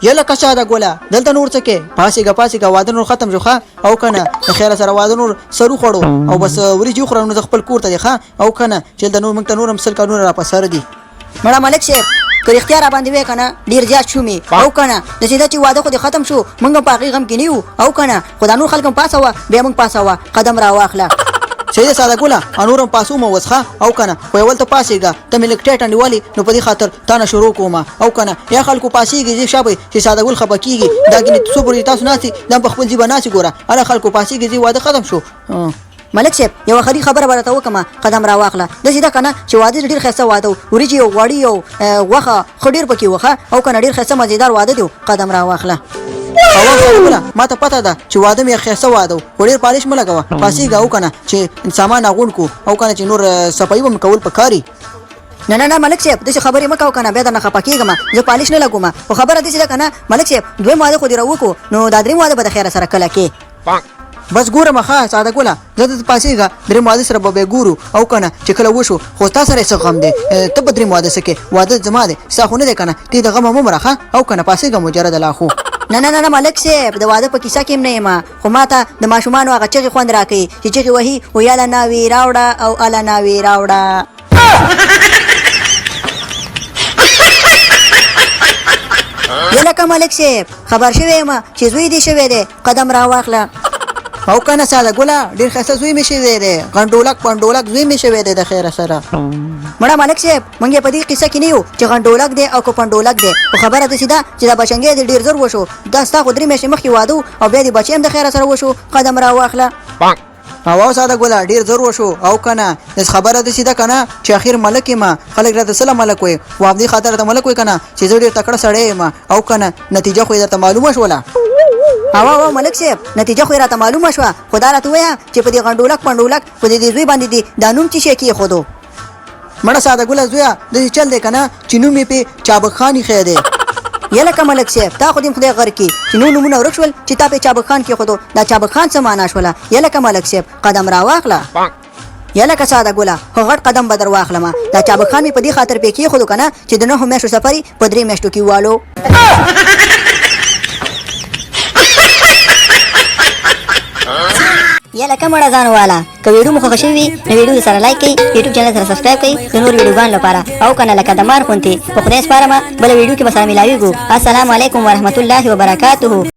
یله کچا ده ګله، دلته نور څه کې؟ پاسېږه پاسېږه، واده نور ختم شو ښه او که نه؟ د خیره سره واده نور سر وخوړو او بس وریجې وخوره، نو زه خپل کور ته دی ښه او که نه، چې دلته نور موږ ته نور هم 100 کارونه را په سر دي. مړه ملک صاحب، که رښتیا را باندې وې که نه، ډېر زیات شوم یې او که نه؟ داسې ده چې واده خو دې ختم شو، موږ هم په هغې غم کې نه یو او که نه؟ خو دا نور خلک هم پاڅوه، بیا موږ پاڅوه، قدم را واخله. صحیح ده ساده ګله، نور هم پاڅوم اوس ښه او که نه؟ خو اول ته پاڅېږه، ته مې لږ ټیټ انډیوال یې، نو په دې خاطر تا نه شروع کوم او که نه؟ یا خلکو پاڅېږي، ځي شابه چې ساده ګل خفه کېږي، دا ګینې څو پورې تاسو ناست یئ، دا هم په خپل ځي به ناست ګوره. هله خلکو پاڅېږي، ځي واده ختم شو. ملک صاحب، یوه خري خبره به راته وکړم، قدم را واخله. داسې ده که نه چې واده دې ډېر ښایسته واده و، وریجې او غوړي او غوښه ښه ډېر پکې و ښه او که نه؟ ډېر ښایسته مزېدار واده دی و، قدم را واخله. اول ساده ما ته پته ده چې واده مې ښایسته واده و، خو ډېر پالش مه لګوه. پاڅېږه او که نه چې سامان اغونډ کړو او که نه چې نور صفایي به مې کول پکار. نه نه نه ملک صاحب، داسې خبرې مه کوه که نه، بیا درنه خفه کېږم. زه پالش نه لګوم، خو خبره داسې ده که نه ملک صاحب، دویم واده خو دې راوکړو، نو دا دریم واده به د خیره سره کله کې؟ بس ګورم ښه ساده ګله، زه ته پاڅېږه، دریم واده سره به بیا ګورو او که نه چې کله وشو. خو تا سره یې څه غم دی؟ ته به دریم واده څه کې؟ واده زما دی، ستا خو نه دی که نه؟ ته د غمه مه مره ښه او که نه؟ پاڅېږه مجرده لا خو. نه نه نه نه ملک صاحب، د واده په کیسه کې هم نه یم، خو ما ته د ماشومانو هغه چغې خوند راکوي چې چغې وهي و یاله ناوې راوړه او اله ناوې راوړه. یلکه ملک صاحب، خبر شوی یم چې زوی دې شوی دی، قدم را واخله. او که نه ساده ګله، ډېر ښایسته زوی مې شوی دی، غنډولک پنډولک زوی مې شوی دی د خیره سره. مړه ملک صاحب، موږ یې په دې قصه کې نه یو چې غنډولک دی او که پنډولک دی، خو خبره داسې ده چې دا بچنګی دې ډېر زر وشو. دا ستا خو 3 میاشتې مخکې واده و او بیا دې بچی هم د خیره سره وشو، قدم را واخله. او ساده ګله، ډېر زر وشو او که نه؟ داسې خبره داسې ده که نه چې اخر ملک یم، خلک راته څه له ملک وایي؟ خو همدې خاطر راته ملک وایي که نه چې زه ډېر تکړه سړی یم او که نه؟ نتیجه خو یې درته معلومه شوله. او او ملک صاحب، نتیجه خو یې راته معلومه شوه، خو دا راته ووایه چې په دې غنډولک پنډولک په دې زوی باندې دې دا نوم څه شی کېښودو؟ مړه ساده ګله زویه، داسې چل دی که نه چې نوم یې پې چابک خان ایښی دی. یلکه ملک صاحب، تا خو دې خدای غرق کړي چې نور نومونه ورک شول چې تا پې چابک خان کېښودو، دا چابک خان څه معنا شوله؟ یلکه ملک صاحب، قدم را واخله. یلکه ساده ګله، خو غټ قدم به در واخلم. دا چابک خان مې په دې خاطر پې کېښودو که نه چې د 9 میاشتو سفر یې په 3 میاشتو کې ووالو. یلکه مړه ځان والا، که ویډیو مو خوښه شوې وي نو ویډیو سره لایک کړئ، یوټیوب چینل سره سبسکرایب کړئ د نورو ویډیوګانو لپاره او که نه لکه د مار غوندې په خدای سپارمه، بله ویډیو کې به سره میلاویږو. السلام علیکم ورحمت الله وبرکاته.